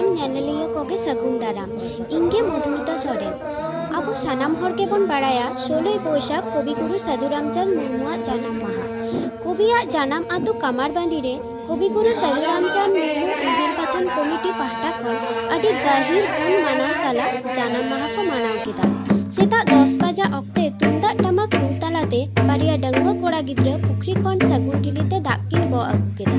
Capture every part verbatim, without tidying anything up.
ᱧᱮᱧᱮᱞᱤᱭᱟᱹ ᱠᱚᱜᱮ ᱥᱟᱹᱜᱩᱱ ᱫᱟᱨᱟᱢ᱾ ᱤᱧ ᱜᱮ ᱢᱚᱫᱷᱩᱢᱤᱛᱟ ᱥᱚᱨᱮᱱ᱾ ᱟᱵᱚ ᱥᱟᱱᱟᱢ ᱦᱚᱲ ᱜᱮᱵᱚᱱ ᱵᱟᱲᱟᱭᱟ ᱥᱳᱞᱳᱭ ᱵᱳᱭᱥᱟᱠᱷ ᱠᱚᱵᱤ ᱜᱩᱨᱩ ᱥᱟᱹᱫᱷᱩ ᱨᱟᱢᱪᱟᱸᱫᱽ ᱢᱩᱨᱢᱩᱣᱟᱜ ᱡᱟᱱᱟᱢ ᱢᱟᱦᱟ᱾ ᱠᱚᱵᱤᱭᱟᱜ ᱡᱟᱱᱟᱢ ᱟᱹᱛᱩ ᱠᱟᱢᱟᱨᱵᱟᱸᱫᱤ ᱨᱮ ᱠᱚᱵᱤ ᱜᱩᱨᱩ ᱥᱟᱹᱫᱷᱩ ᱨᱟᱢᱪᱟᱸᱫᱽ ᱢᱩᱨᱢᱩ ᱩᱭᱦᱟᱹᱨ ᱠᱟᱛᱷᱟᱱ ᱠᱚᱢᱤᱴᱤ ᱯᱟᱦᱴᱟ ᱠᱷᱚᱱ ᱟᱹᱰᱤ ᱜᱟᱹᱦᱤᱨ ᱜᱩᱱ ᱢᱟᱱᱟᱣ ᱥᱟᱞᱟᱜ ᱡᱟᱱᱟᱢ ᱢᱟᱦᱟ ᱠᱚ ᱢᱟᱱᱟᱣ ᱠᱮᱫᱟ᱾ ᱥᱮᱛᱟᱜ ᱫᱚᱥ ᱵᱟᱡᱟ ᱚᱠᱛᱮ ᱛᱩᱢᱫᱟᱜ ᱴᱟᱢᱟᱠ ᱨᱩ ᱛᱟᱞᱟᱛᱮ ᱵᱟᱨᱭᱟ ᱰᱟᱺᱜᱩᱣᱟᱹ ᱠᱚᱲᱟ ᱜᱤᱫᱽᱨᱟᱹ ᱯᱩᱠᱷᱨᱤ ᱠᱷᱚᱱ ᱥᱟᱹᱜᱩᱱ ᱴᱷᱤᱞᱤ ᱛᱮ ᱫᱟᱜ ᱠᱤᱱ ᱜᱚᱜ ᱟᱹᱜᱩ ᱠᱮᱫᱟ᱾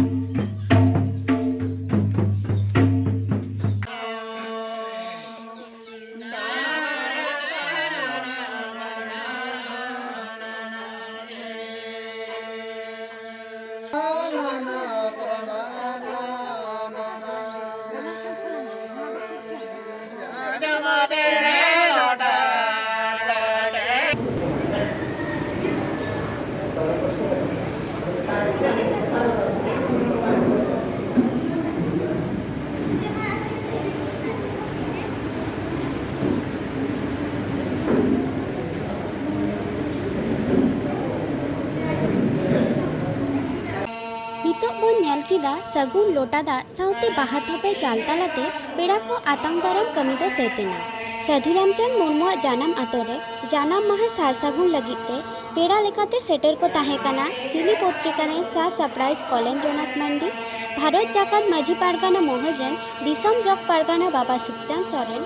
ᱱᱤᱛᱚᱜ ᱵᱚᱱ ᱧᱮᱞ ᱠᱮᱫᱟ ᱥᱟᱹᱜᱩᱱ ᱞᱚᱴᱟ ᱫᱟᱜ ᱥᱟᱶᱛᱮ ᱵᱟᱦᱟ ᱛᱷᱟᱯᱮ ᱪᱟᱞ ᱛᱟᱞᱟᱛᱮ ᱯᱮᱲᱟ ᱠᱚ ᱟᱛᱟᱝ ᱫᱟᱨᱟᱢ ᱠᱟᱹᱢᱤ ᱫᱚ ᱥᱟᱹᱛ ᱮᱱᱟ᱾ ᱥᱟᱹᱫᱷᱩ ᱨᱟᱢᱪᱟᱸᱫᱽ ᱢᱩᱨᱢᱩᱣᱟᱜ ᱡᱟᱱᱟᱢ ᱟᱛᱳ ᱨᱮ ᱡᱟᱱᱟᱢ ᱢᱟᱦᱟ ᱥᱟᱨ ᱥᱟᱹᱜᱩᱱ ᱞᱟᱹᱜᱤᱫ ᱛᱮ ᱯᱮᱲᱟ ᱞᱮᱠᱟᱛᱮ ᱥᱮᱴᱮᱨ ᱠᱚ ᱛᱟᱦᱮᱸ ᱠᱟᱱᱟ ᱥᱤᱞᱤ ᱯᱚᱛᱨᱤᱠᱟ ᱨᱮᱱ ᱥᱟᱼᱥᱟᱯᱲᱟᱣᱤᱡ ᱠᱚᱞᱮᱱᱫᱨᱚᱱᱟᱛᱷ ᱢᱟᱱᱰᱤ, ᱵᱷᱟᱨᱚᱛ ᱡᱟᱠᱟᱛ ᱢᱟᱹᱡᱷᱤ ᱯᱟᱨᱜᱟᱱᱟ ᱢᱚᱦᱚᱞ ᱨᱮᱱ ᱫᱤᱥᱚᱢ ᱡᱚᱜᱽ ᱯᱟᱨᱜᱟᱱᱟ ᱵᱟᱵᱟ ᱥᱩᱠᱪᱟᱸᱫᱽ ᱥᱚᱨᱮᱱ,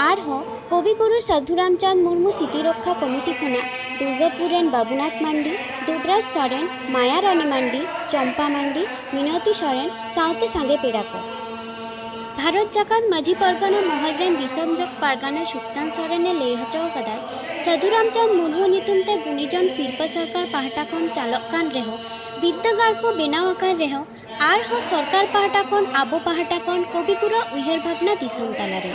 ᱟᱨᱦᱚᱸ ᱠᱚᱵᱤ ᱜᱩᱨᱩ ᱥᱟᱹᱫᱷᱩ ᱨᱟᱢᱪᱟᱸᱫᱽ ᱢᱩᱨᱢᱩ ᱥᱤᱛᱤ ᱨᱚᱠᱠᱷᱟ ᱠᱚᱢᱤᱴᱤ ᱠᱷᱚᱱᱟᱜ ᱫᱩᱨᱜᱟᱯᱩᱨ ᱨᱮᱱ ᱵᱟᱵᱩᱱᱟᱛᱷ ᱢᱟᱱᱰᱤ, ᱫᱩᱵᱨᱟᱡᱽ ᱥᱚᱨᱮᱱ, ᱢᱟᱭᱟ ᱨᱟᱱᱤ ᱢᱟᱱᱰᱤ, ᱪᱚᱢᱯᱟ ᱢᱟᱱᱰᱤ, ᱢᱤᱱᱚᱛᱤ ᱥᱚᱨᱮᱱ ᱥᱟᱶᱛᱮ ᱥᱟᱸᱜᱮ ᱯᱮᱲᱟ ᱠᱚ᱾ ᱵᱷᱟᱨᱚᱛ ᱡᱟᱠᱟᱛ ᱢᱟᱹᱡᱷᱤ ᱯᱟᱨᱜᱟᱱᱟ ᱢᱚᱦᱚᱞ ᱨᱮᱱ ᱫᱤᱥᱚᱢ ᱡᱚᱜᱽ ᱯᱟᱨᱜᱟᱱᱟ ᱥᱩᱠᱪᱟᱸᱫᱽ ᱥᱚᱨᱮᱱᱮ ᱞᱟᱹᱭ ᱦᱚᱪᱚ ᱟᱠᱟᱫᱟᱭ, ᱥᱟᱹᱫᱷᱩ ᱨᱟᱢᱪᱟᱸᱫᱽ ᱢᱩᱨᱢᱩ ᱧᱩᱛᱩᱢ ᱛᱮ ᱜᱩᱱᱤᱡᱚᱱ ᱥᱤᱨᱯᱟᱹ ᱥᱚᱨᱠᱟᱨ ᱯᱟᱦᱴᱟ ᱠᱷᱚᱱ ᱪᱟᱞᱚᱜ ᱠᱟᱱ ᱨᱮᱦᱚᱸ, ᱵᱤᱨᱫᱟᱹᱜᱟᱲ ᱠᱚ ᱵᱮᱱᱟᱣ ᱟᱠᱟᱱ ᱨᱮᱦᱚᱸ, ᱟᱨᱦᱚᱸ ᱥᱚᱨᱠᱟᱨ ᱯᱟᱦᱴᱟ ᱠᱷᱚᱱ, ᱟᱵᱚ ᱯᱟᱦᱴᱟ ᱠᱷᱚᱱ ᱠᱚᱵᱤ ᱜᱩᱨᱩᱣᱟᱜ ᱩᱭᱦᱟᱹᱨ ᱵᱷᱟᱵᱽᱱᱟ ᱫᱤᱥᱚᱢ ᱛᱟᱞᱟᱨᱮ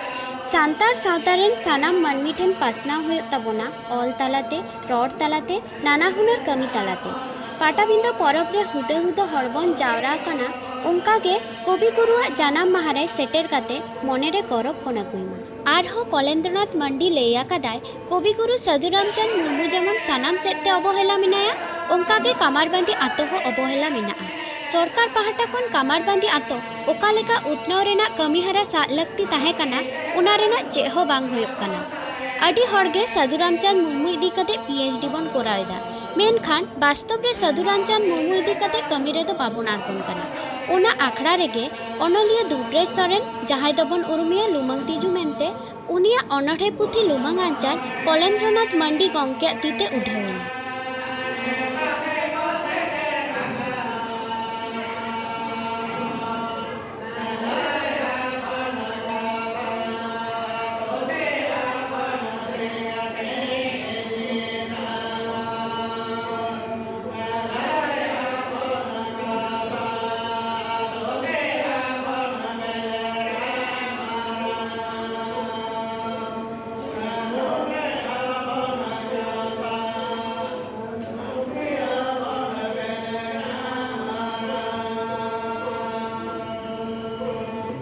ᱥᱟᱱᱛᱟᱲ ᱥᱟᱶᱛᱟ ᱨᱮᱱ ᱥᱟᱱᱟᱢ ᱢᱟᱹᱱᱢᱤ ᱴᱷᱮᱱ ᱯᱟᱥᱱᱟᱣ ᱦᱩᱭᱩᱜ ᱛᱟᱵᱚᱱᱟ, ᱚᱞ ᱛᱟᱞᱟᱛᱮ, ᱨᱚᱲ ᱛᱟᱞᱟᱛᱮ, ᱱᱟᱱᱟ ᱦᱩᱱᱟᱹᱨ ᱠᱟᱹᱢᱤ ᱛᱟᱞᱟᱛᱮ᱾ ᱯᱟᱴᱟᱵᱤᱸᱫᱟᱹ ᱯᱚᱨᱚᱵᱽ ᱨᱮ ᱦᱩᱫᱟᱹ ᱦᱩᱫᱟᱹ ᱦᱚᱲ ᱵᱚᱱ ᱡᱟᱣᱨᱟ ᱟᱠᱟᱱᱟ, ᱚᱱᱠᱟ ᱜᱮ ᱠᱚᱵᱤ ᱜᱩᱨᱩᱣᱟᱜ ᱡᱟᱱᱟᱢ ᱢᱟᱦᱟ ᱨᱮ ᱥᱮᱴᱮᱨ ᱠᱟᱛᱮ ᱢᱚᱱᱮ ᱨᱮ ᱜᱚᱨᱚᱵᱽ ᱵᱚᱱ ᱟᱹᱜᱩᱭ ᱢᱟ᱾ ᱟᱨᱦᱚᱸ ᱠᱚᱞᱮᱱᱫᱨᱚᱱᱟᱛᱷ ᱢᱟᱱᱰᱤ ᱞᱟᱹᱭ ᱟᱠᱟᱫᱟᱭ, ᱠᱚᱵᱤ ᱜᱩᱨᱩ ᱥᱟᱹᱫᱷᱩ ᱨᱟᱢᱪᱟᱸᱫᱽ ᱢᱩᱨᱢᱩ ᱡᱮᱢᱚᱱ ᱥᱟᱱᱟᱢ ᱥᱮᱫ ᱛᱮ ᱚᱵᱚᱦᱮᱞᱟ ᱢᱮᱱᱟᱭᱟ, ᱚᱱᱠᱟ ᱜᱮ ᱠᱟᱢᱟᱨᱵᱟᱸᱫᱤ ᱟᱛᱳ ᱦᱚᱸ ᱚᱵᱚᱦᱮᱞᱟ ᱢᱮᱱᱟᱜᱼᱟ᱾ ᱥᱚᱨᱠᱟᱨ ᱯᱟᱦᱴᱟ ᱠᱷᱚᱱ ᱠᱟᱢᱟᱨᱵᱟᱸᱫᱤ ᱟᱛᱳ ᱚᱠᱟ ᱞᱮᱠᱟ ᱩᱛᱱᱟᱹᱣ ᱨᱮᱱᱟᱜ ᱠᱟᱹᱢᱤᱦᱚᱨᱟ ᱥᱟᱵ ᱞᱟᱹᱠᱛᱤ ᱛᱟᱦᱮᱸ ᱠᱟᱱᱟ, ᱚᱱᱟ ᱨᱮᱱᱟᱜ ᱪᱮᱫ ᱦᱚᱸ ᱵᱟᱝ ᱦᱩᱭᱩᱜ ᱠᱟᱱᱟ᱾ ᱟᱹᱰᱤ ᱦᱚᱲ ᱜᱮ ᱥᱟᱹᱫᱷᱩ ᱨᱟᱢᱪᱟᱸᱫᱽ ᱢᱩᱨᱢᱩ ᱤᱫᱤ ᱠᱟᱛᱮ ᱯᱤ ᱮᱭᱤᱪ ᱰᱤ ᱵᱚᱱ ᱠᱚᱨᱟᱣ ᱮᱫᱟ, ᱢᱮᱱᱠᱷᱟᱱ ᱵᱟᱥᱛᱚᱵ ᱨᱮ ᱥᱟᱹᱫᱷᱩ ᱨᱟᱢᱪᱟᱸᱫᱽ ᱢᱩᱨᱢᱩ ᱤᱫᱤ ᱠᱟᱛᱮ ᱠᱟᱹᱢᱤ ᱨᱮᱫᱚ ᱵᱟᱵᱚᱱ ᱟᱬᱜᱚᱱ ᱠᱟᱱᱟ᱾ ᱚᱱᱟ ᱟᱠᱷᱲᱟ ᱨᱮᱜᱮ ᱚᱱᱚᱞᱤᱭᱟᱹ ᱫᱩᱵᱽᱨᱟᱡᱽ ᱥᱚᱨᱮᱱ, ᱡᱟᱦᱟᱸᱭ ᱫᱚᱵᱚᱱ ᱩᱨᱩᱢᱮᱭᱟ ᱞᱩᱢᱟᱹᱝ ᱛᱤᱡᱩ ᱢᱮᱱᱛᱮ, ᱩᱱᱤᱭᱟᱜ ᱚᱱᱚᱬᱦᱮ ᱯᱩᱛᱷᱤ ᱞᱩᱢᱟᱹᱝ ᱟᱧᱪᱟᱨ ᱠᱚᱞᱮᱱᱫᱨᱚᱱᱟᱛᱷ ᱢᱟᱱᱰᱤ ᱜᱚᱢᱠᱮᱭᱟᱜ ᱛᱤᱛᱮ ᱩᱰᱷᱟᱹᱣ ᱮᱱᱟ᱾